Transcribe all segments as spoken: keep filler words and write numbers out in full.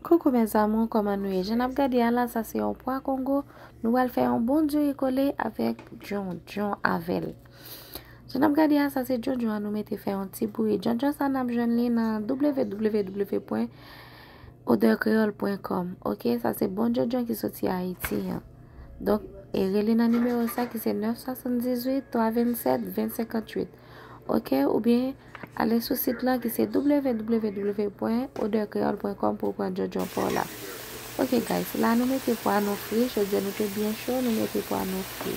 Koukou mes amours, kòman nou ye? Jan n ap gade a la, sa se yon pwa kongo. Nou pral fè yon bon diri kole avèk djondjon avè l. Jan n ap gade a, sa se djondjon an, nou mete fè yon ti bouyi. Djondjon sa n ap jwenn li nan w w w pwen odè kreyòl pwen kòm. Oke, sa se bon djondjon ki soti Ayiti an. Donk, e rele nan nimewo sa ki se nèf swasanndizuit twa vennsèt ven senkantuit. Oke, oubyen ale sou sit lan ki se w w w pwen odè kreyòl pwen kòm pou w pran djondjon pa w la. Oke, guys, la nou mete pwa nou fri, jodi a nou te byen cho, nou mete pwa nou fri.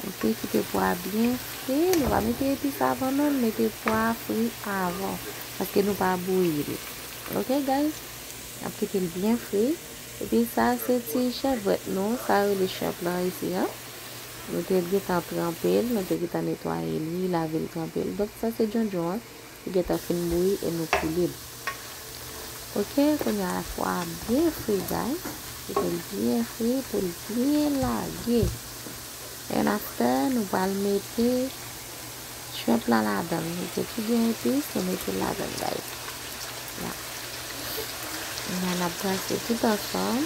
Oke, kite pwa byen fri, nou pa mete epis avan non, nou mete pwa fri avan, paske nou pa bouyi li. Oke, guys, n ap kite l byen fri. Epi sa se ti chèvwèt nou, sa yo rele shrimp lan isi an. Nou te gentan tranpe l, nou te gentan netwaye li, lave l, tranpe l. Donk sa se djondjon an, li gentan fin bouyi e nou koule l. Oke, kounye a fwa byen fri, guys. Kite l byen fri pou l byen lage. And after, nou pral mete shrimp lan ladan l. Li te tou gen epis, nou mete l ladan l, guys. Ya. Kounye a n ap brase tout ansanm.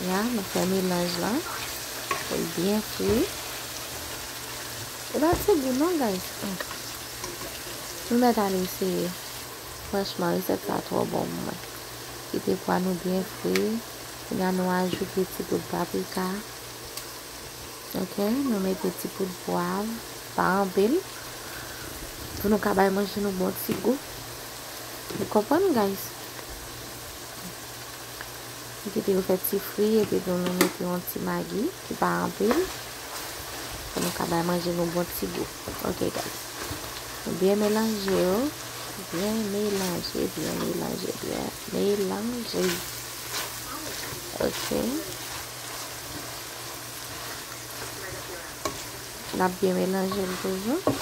Ya, nou fè melanj lan. Pou l byen fri. E pa ti gou non, guys. Mm. Nou mèt al eseye. Franchman, resèt sa twò bon pou mwen. Kite pwa nou byen fri. Kounye a nou ajoute ti poud paprika. Oke, nou mete ti poud pwav, pa anpil. Pou nou ka bay manje nou bon ti gou. Ou konprann, guys? Nou kite yo fè ti fri, epi tou nou mete yon ti magi, ki pa anpil. Pou nou ka bay manje nou bon ti gou. Oke, guys. Nou byen melanje yo. Byen melanje, byen melanje, byen melanje. Oke. N ap byen melanje l toujou.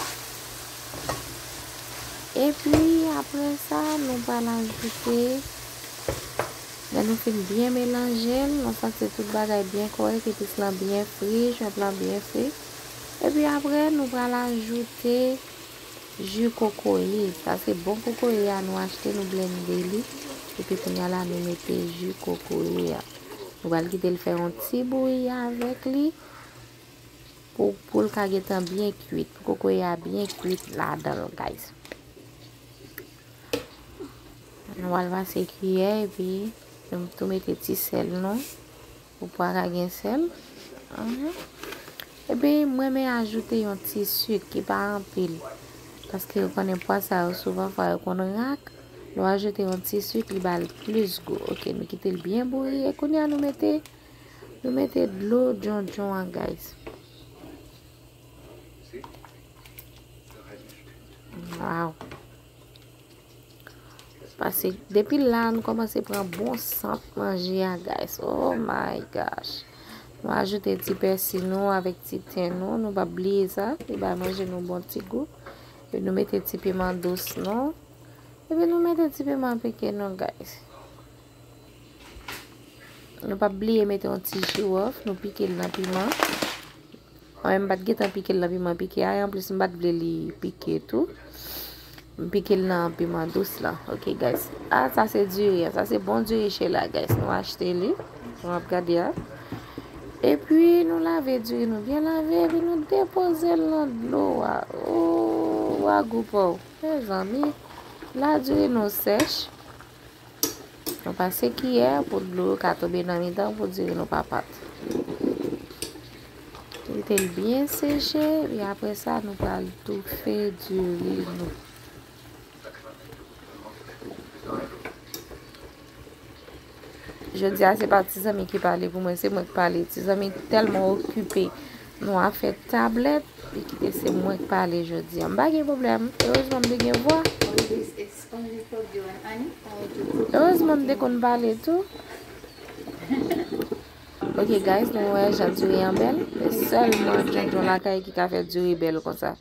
Epi, apre sa, nou pral ajoute, lè nou fin byen melanje l, nou santi tout bagay byen kòrèk, epis lan byen fri, shrimp lan byen fri. Epi apre, nou pral ajoute ji kokoye. Sa se bon kokoye a nou achte, nou blende li. Epi kounye a la, nou mete ji kokoye a. Nou pral kite l fè yon ti bouyi avèk li. Pou, pou l ka gentan byen kwit. Pou kokoye a byen kwit ladan l, guys. Nou pral pase kiyè, epi nou tou mete ti sèl nou. Pou pwa ka gen sèl. Mhm. Epi, mwen renmen ajoute yon ti sik ki pa anpil. Paske ou konnen pwa sa yo souvan fwa yo konn rak. Nou ajoute yon ti sik, li ba l plis gou. Oke, nou kite l byen bouyi. E kounye a, nou mete, nou mete dlo djondjon an, guys. Wow. Pase depi la, nou kòmanse pran bon sant manje a, guys. Oh my gosh. Nou ajoute ti pèsi nou avèk ti ten nou. Nou p ap bliye sa. Li bay manje nou bon ti gou. Epi nou mete ti piman dous nou. Epi nou mete ti piman pike nou, guys. Nou p ap bliye mete yon ti jiwòf. Nou pike l nan piman. Mwen, m pa t gentan pike l nan piman pike a, e anplis, m pa t vle li pike tou. M pike l nan piman dous lan. Oke, guys. Ah, sa se diri an. Sa se bon diri Sheila, guys. Nou achte li. Jan w ap gade a. Epi, nou lave diri nou byen lave, epi nou depoze l nan dlo a. Oh, wa gou pa w. Mezanmi, la diri nou sèch. Nou pase kiyè pou dlo ka tonbe nan mitan pou diri nou pa pat. Kite l byen seche, epi apre sa, nou pral toufe diri nou. Jodi a, se pa ti zanmi ki pale pou mwen, se mwen k pale. Ti zanmi tèlman okipe nan afè tablèt, li kite se mwen k pale jodi a. M pa gen pwoblèm. Erezman, m te gen vwa. Erezman, m te konn pale tou. Ok, guys, nou wè jan diri an bèl. Se sèlman djondjon lakay ki ka fè diri bèl konsa.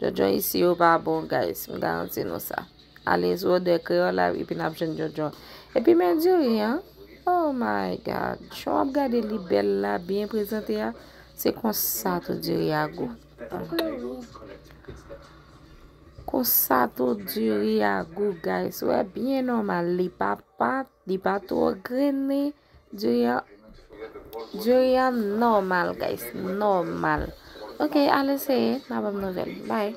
Djondjon isi yo pa bon, guys. M garanti nou sa. Ale sou Odè Kreyòl la, epi n ap jwenn djondjon. Epi men diri an. Oh my God. Jan w ap gade li bèl la, byen prezante a. Se konsa tou diri a gou. Konsa tou diri a gou, guys. Ou wè, byen nòmal. Li pa pat, li pa twò grennen. Diri an, diri an nòmal, guys. Nòmal. Ok, al eseye, n a ban m nouvèl. Bye.